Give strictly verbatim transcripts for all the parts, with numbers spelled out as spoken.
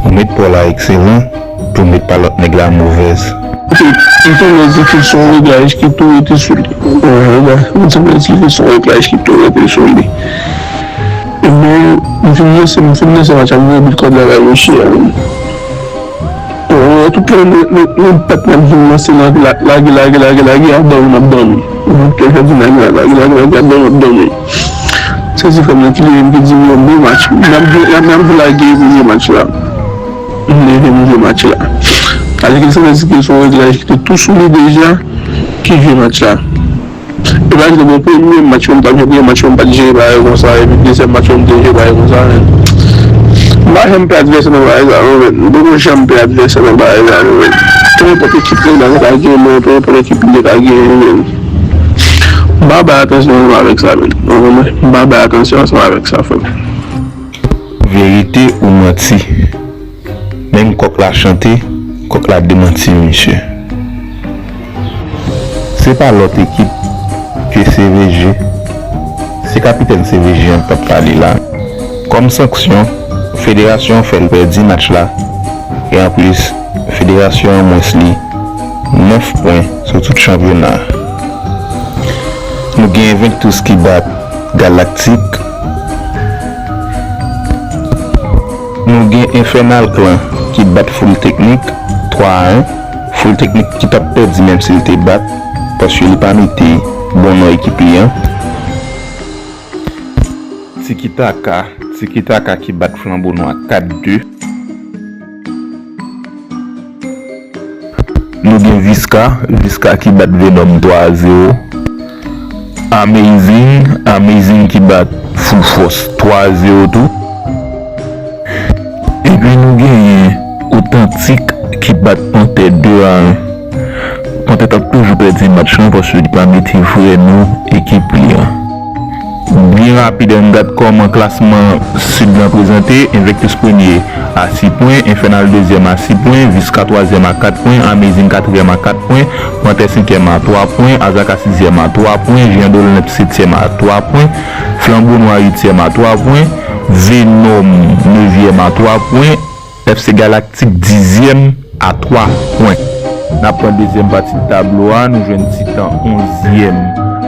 Ou met pa w la ekselan, pou met pa lòt nèg la movèz. Li te vle di ke se yon reglaj ki tou rete sou li. Mwen sanble di ke se yon reglaj ki tou rete sou li. Ebyen, m fin lanse, m fin lanse match la, m gen bit kòd la, la, mesye. Bon, tout plan, nou, nou, nou bat, n ap vin lanse, n ap la-, lage, lage, lage, lage, ap dòmi, n ap dòmi. Mwen te fè di nèg la, lage, lage, lage, ap dòmi, ap dòmi. Se ti frè m nan ki leve m ki di m yon bon match. N ap jwe, n ap, n ap jwe lage premye match la. M leve m jwe match la. Alèkile sa vle di ke se yon reglaj ki te tou sou li deja, ki jwe match la. E pa egzanp, premye match mwen m t ap jwe, premye match mwen m pa t jere bagay konsa, epi dezyèm match mwen m te jere bagay konsa, men. M pa janm pè advèsè nan bagay sa, non, men. M poko janm pè advèsè nan bagay sa, non, men. Peu importe ekip li ta ka genyen, men, peu importe ekip li ta ka genyen, men. M pa bay atansyon ansanm avèk sa, men. Ou konprann? M pa bay atansyon ansanm avèk sa, frè m. Verite ou manti? Menm kòk la chante, kòk la demanti misye. Se pa lòt ekip ke C V G, se kapitèn C V G an k ap pale la. Kòm sanksyon, federasyon an fè l pèdi match la, e anplis, federasyon an mwens li nèf pwen sou tout chanpyona a. Nou gen Invictus ki bat Galactic. Nou gen Infernal Clan ki bat Full Technique twa a en. Full Technique ki t ap pèdi menm si l te bat, paske li pa mete bon non ekip li an. Tiki Taka, Tiki Taka ki bat Flanbo Nwa kat de. Nou gen Visca, Visca ki bat Venom twa a zewo. Amazing, Amazing ki bat Full Force twa a zewo tou. Epi nou genyen Otantik ki bat Pantè de a en. Pantè t ap toujou pèdi match lan paske li pa mete vrè non ekip li an. Byen rapid, ann gad kòman klasman Sid lan prezante. Invictus premye a sis pwen, Infernal dezyèm a sis pwen, Visca twazyèm a kat pwen, Amazing katriyèm a kat pwen, Pantè senkyèm a twa pwen, Azaka sizyèm a twa pwen, Jeyan Dolonèp setyèm a twa pwen, Flanbo Nwa uityèm a twa pwen, Venom nevyèm a twa pwen, F C Galactic dizyèm a twa pwen. N ap pran dezyèm pati tablo a, nou jwenn Titan onzyèm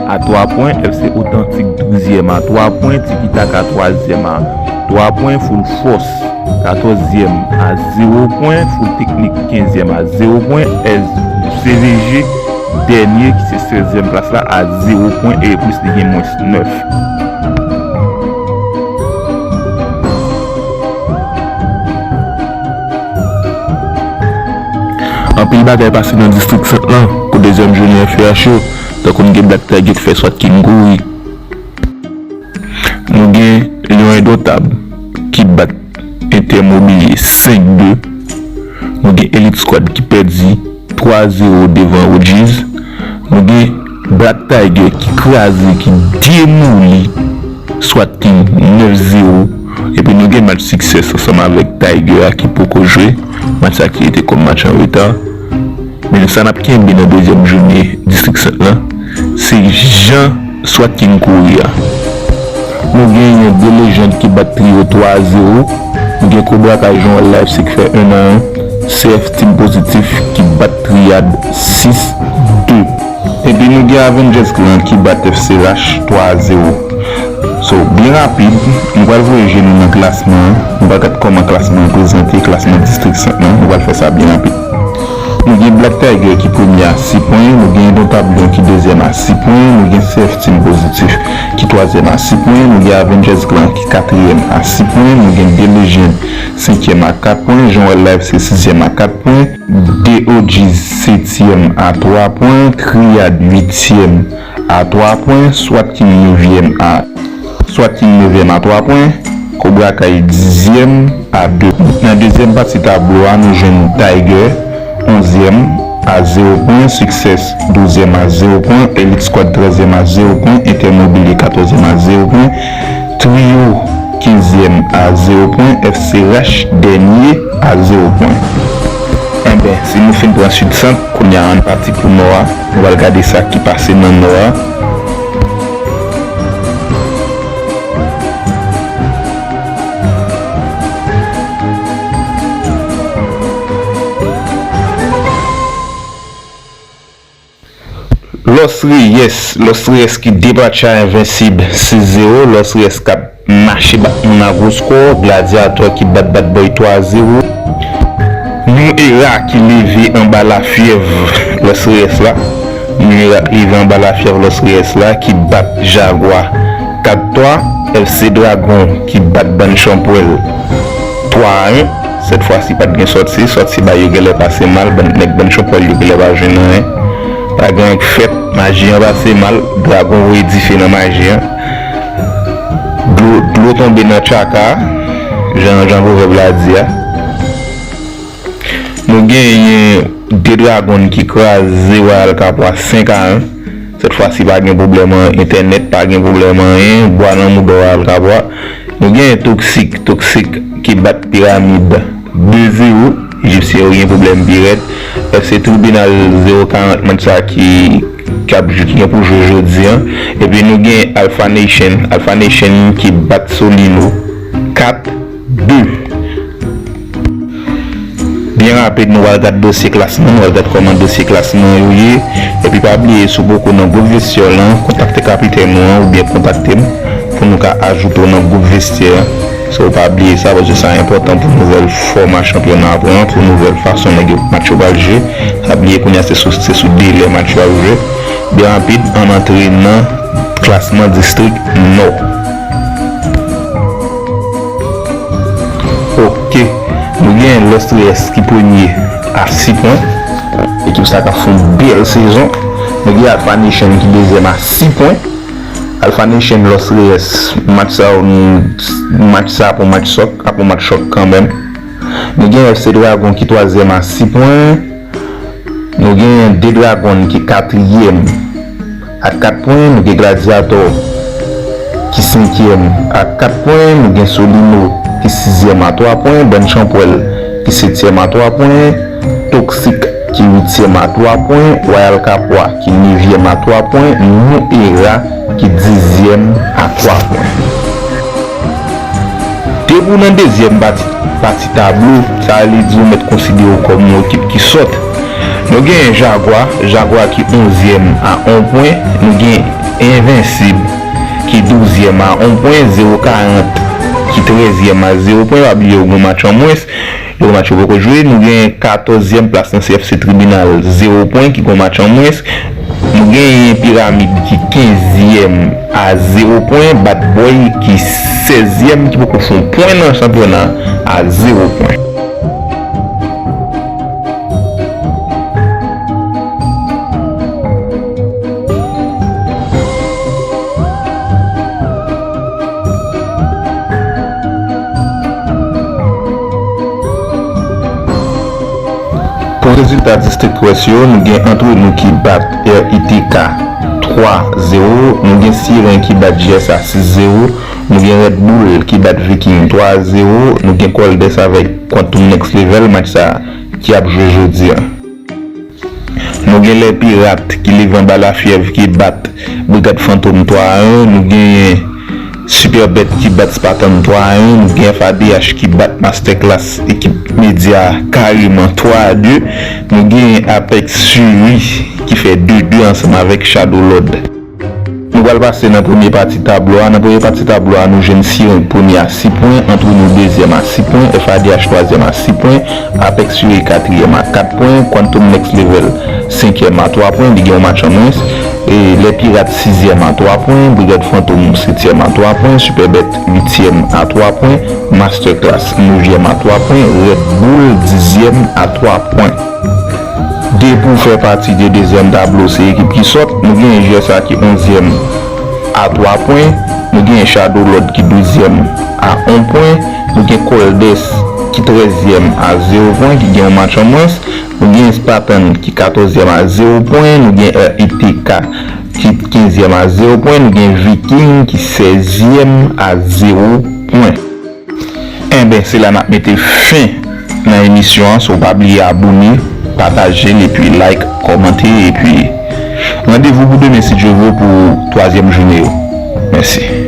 a twa pwen, F C Otantik douzyèm a twa pwen, Tiki Taka twazyèm a twa pwen, Full Force katòzyèm a zewo pwen, Full Technique kenzyèm a zewo pwen, S C V G dènye ki se sèzyèm plas la a zewo pwen e plis li gen mwens nèf. Anpil bagay pase nan Distrik Sant lan pou dezyèm jounen F E H yo, tankou n gen Black Tiger ki fè Swat King kouri. Nou gen Lion Endotab ki bat Intermobilier senk de. Nou gen Elite Squad ki pèdi twa zewo devan O Gs. Nou gen Black Tiger ki kraze, ki demoli Swat King nèf zewo. Epi nou gen match Success ansanm avèk Tiger a ki poko jwe. Match sa ki rete kòm match an reta. Men sa n ap kenbe nan dezyèm jounen Distrik Sant lan, se jan Swat King kouri a. Nou genyen De Legend ki bat Trio twa a zewo. Nou gen Cobra Kai Jan Wèl la F C ki fè en a en. C F Team Positif ki bat Triad sis de. Epi nou gen Avengers Clan ki bat F C Rash twa a zewo. So, byen rapid, nou pral voye je nou nan klasman an. Nou pral gad kòman klasman an prezante, klasman Distrik Sant lan. Nou pral fè sa byen rapid. Nou gen Black Tiger ki premye a sis pwen, nou gen Indomptable Lion ki dezyèm a sis pwen, nou gen C F Team Positif ki twazyèm a sis pwen, nou gen Avengers Clan ki katriyèm a sis pwen, nou gen De Legend senkyèm a kat pwen, Jan Wèl la F C sizyèm a kat pwen, D O G setyèm a twa pwen, Triad uityèm a twa pwen, Swat King nevyèm a, Swat King nevyèm a twa pwen, Cobra Kai dizyèm a de. Nan dezyèm pati tablo a, nou jwenn Tiger onzyèm a zewo pwen, Success douzyèm a zewo pwen, Elite Squad trèzyèm a zewo pwen, Intermobilier katòzyèm a zewo pwen, Trio kenzyèm a zewo pwen, F C Rash dènye a zewo pwen. Enben, si nou fin pran Sid Sant, kounye a ann pati pou Nò a. Nou pral gade sa ki pase nan Nò a. Los Reyes, Los Reyes ki depatcha Envensib sis zewo, Los Reyes k ap mache bat moun a gwo skò, Gladiator ki bat Bad Boy twa zewo. New Era ki leve anba lafyèv Los Reyes la. New Era ki leve anba lafyèv Los Reyes la, ki bat Jagwa kat twa, F C Dragon ki bat Bann Chanpwèl twa a en. Sèt fwa si pa t gen sòti, sòti ba yo genlè pase mal, bann nèg Bann Chanpwèl yo genlè pa jwenn anyen. Pa gen anyen k fèt, maji an pase mal, Dragon voye dife nan maji an. Dlo, dlo tonbe nan tchaka, jan, jan pwovèb la di a. Nou genyen de Dragon ki kraze Royal Capois senk a en. Sèt fwa si pa gen pwoblèm an entènèt, pa gen pwoblèm anyen, bwa nan mouda Royal Capois. Nou genyen Toxic, Toxic ki bat Piramid de zewo, Ejipsyen yo gen pwoblèm pi rèd. F C Tribinal zewo karant, match sa ki, k ap, ki gen pou jwe jodi an. Epi nou gen Alpha Nation, Alpha Nation ki bat Solino kat de. Byen rapid, nou pral gad dosye klasman, nou pral gad kòman dosye klasman yo ye. Epi pa bliye, si w poko nan gwoup vestyè lan, kontakte kapitèn ou an oubyen kontakte m pou nou ka ajoute w nan gwoup vestyè a. So, pa bliye sa, paske sa enpòtan pou nouvèl fòma chanpyona an pran, pou nouvèl fason nèg yo, match yo pral jwe. Pa bliye kounye a se sou, se sou delè match yo ap jwe. Byen rapid, ann antre nan klasman distrik Nò. Ok, nou gen Los Reyes ki premye a sis pwen. Ekip sa k ap fè yon bèl sezon. Nou gen Alpha Nation ki dezyèm a sis pwen. Alpha Nation, Los Reyes, match sa yo, match sa ap yon match chòk, ap yon match chòk kanmenm. Nou gen F C Dragon ki twazyèm a sis pwen. Nou gen de Dragon ki katriyèm ak kat pwen. Nou gen Gladiator ki senkyèm ak kat pwen. Nou gen Solino ki sizyèm a twa pwen. Bann Chanpwèl ki setyèm a twa pwen. Toxic ki uityèm a twa pwen. Royal Capois ki nevyèm a twa pwen. Nou Era ki dizyèm a twa pwen. Depi w nan dezyèm pati, pati tablo, sa vle di w mèt konsidere w kòm yon ekip ki sòt. Nou genyen Jagwa, Jagwa ki onzyèm a yon pwen. Nou gen Envensib ki douzyèm a yon pwen, zewo karant ki trèzyèm a zewo pwen. Pa bliye yo gen yon match an mwens. Yo gen match yo poko jwe. Nou gen katòzyèm plas nan C F C Tribinal, zewo pwen, ki gen yon match an mwens. Nou genyen Piramid ki kenzyèm a zewo pwen, Bad Boy ki sèzyèm ki poko fè yon pwen nan chanpyona a, zewo pwen. Pou rezilta distrik Wès yo, nou gen Antrenou ki bat R I T K twa zewo, nou gen Siren ki bat J S A sis zewo, nou gen Red Bull ki bat Viking twa zewo, nou gen Coldest avèk Quantum Next Level, match sa ki ap jwe jodi a. Nou gen Lè Pirat ki leve anba lafyèv ki bat Brigad Fantom twa a en. Nou genyen Super Bet ki bat Spartan twa a en. Nou gen F A D H ki bat Masterclass, ekip medya kareman, twa a de. Nou genyen Apex Fury ki fè de de ansanm avèk Shadow Lord. Nou pral pase nan premye pati tablo a. Nan premye pati tablo a, nou jwenn Siren premye a sis pwen, Antrenou dezyèm a sis pwen, F A D H twazyèm a sis pwen, Apex Fury katriyèm a kat pwen, Quantum Next Level senkyèm a twa pwen, li gen yon match an mwens, e Lè Pirat sizyèm a twa pwen, Brigad Fantom setyèm a twa pwen, Super Bet uityèm a twa pwen, Masterclass nevyèm a twa pwen, Red Bull dizyèm a twa pwen. Depi w fè pati de dezyèm tablo, se ekip ki sòt. Nou genyen J S A ki onzyèm a twa pwen. Nou genyen Shadow Lord ki douzyèm a yon pwen. Nou gen Coldest ki trèzyèm a zewo pwen, ki gen yon match an mwens. Nou gen Spartan ki katòzyèm a zewo pwen. Nou gen R I T K ki kenzyèm a zewo pwen. Nou gen Viking ki sèzyèm a zewo pwen. Enben, se la n ap mete fen nan emisyon an. So, pa bliye abòne, pataje l, epi like, kòmante, epi randevou pou demen, si Dye vle, pou twazyèm jounen yo. Mèsi.